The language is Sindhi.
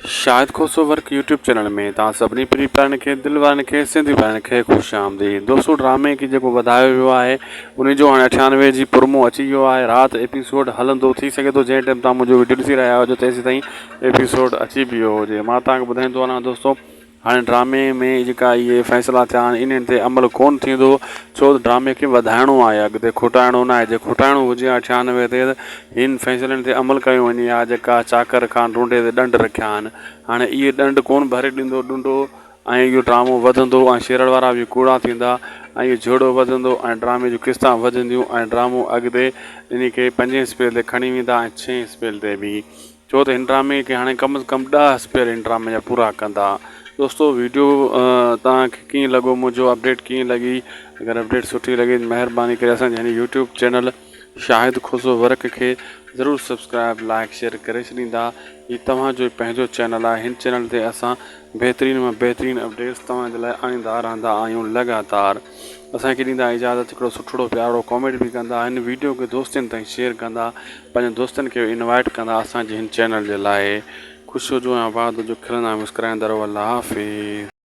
Shahid Khoso work YouTube channel ۾ توهان سڀني پري پيارن کي دل وارن کي سنڌي ڀائرن کي خوش آمديد دوستو ڊرامي کي جيڪو وڌايو ويو آهي ان جو هاڻي 98 جي پرومو اچي ويو آهي رات ايپيسوڊ هلندو ٿي سگهي ٿو جنهن ٽائيم توهان منهنجو ويڊيو ڏسي رهيا هجو تيسين تائين ايپيسوڊ اچي به ويو هجي مان توهان کي ٻڌائيندو هلان دوستو هاڻي ڊرامي ۾ جيڪا اهي فيصلا ٿيا آهن انهن تي عمل ڪونه ٿيندو ڇو ته ڊرامي کي وڌائڻو آهي اڳتي کوٽائڻو ناهي جي کوٽائڻو هجي ها 96 تي ته هن فيصلن تي عمل ڪيو وڃي ها جيڪا چاڪر خان ڊونڊي تي ڏنڊ رکيا آهن هاڻي اهي ڏنڊ ڪونه ڀري ڏيندو ڏنڊو ۽ اهو ڊرامو وڌندو ۽ شيرڙ وارا به ڪوڙا ٿيندا ۽ اهو جهيڙو وڌندو ۽ ڊرامي جون قسطا وڌنديون ۽ ڊرامو اڳتي انهي کي پنجين اسپيل تي کڻي ويندا ۽ ڇهين اسپيل تي به ڇو ته هن ڊرامي کي هاڻي ڪم از ڪم ڏهه اسپيل هن ڊرامي جا پورا ڪندا دوستو ويڊيو توهان کي ڪيئن لڳو منهنجو اپڊيٽ ڪيئن لڳي اگر اپڊيٽ سٺي لڳي مهرباني ڪري اسان جي هن YouTube channel Shahid Khoso work کي ضرور سبسڪرائب لائڪ شيئر ڪري ڇڏيندا هي توهان جو پنهنجو چينل آهي هن چينل تي اسان بهترين مان بهترين اپڊيٽس توهان جي لاء آڻيندا رهندا آهيون لڳاتار اسان کي ڏيندا اجازت هڪڙو سٺڙو پيارو ڪامينٽ به ڪندا هن ويڊيو کي دوستن تائين شيئر ڪندا پنهنجن دوستن کي به انوائٽ ڪندا اسان جي هن چينل جي لاء خوش هجو ۽ آباد هجو کلندا ۽ مسڪرائيندا رهو الله حافظ.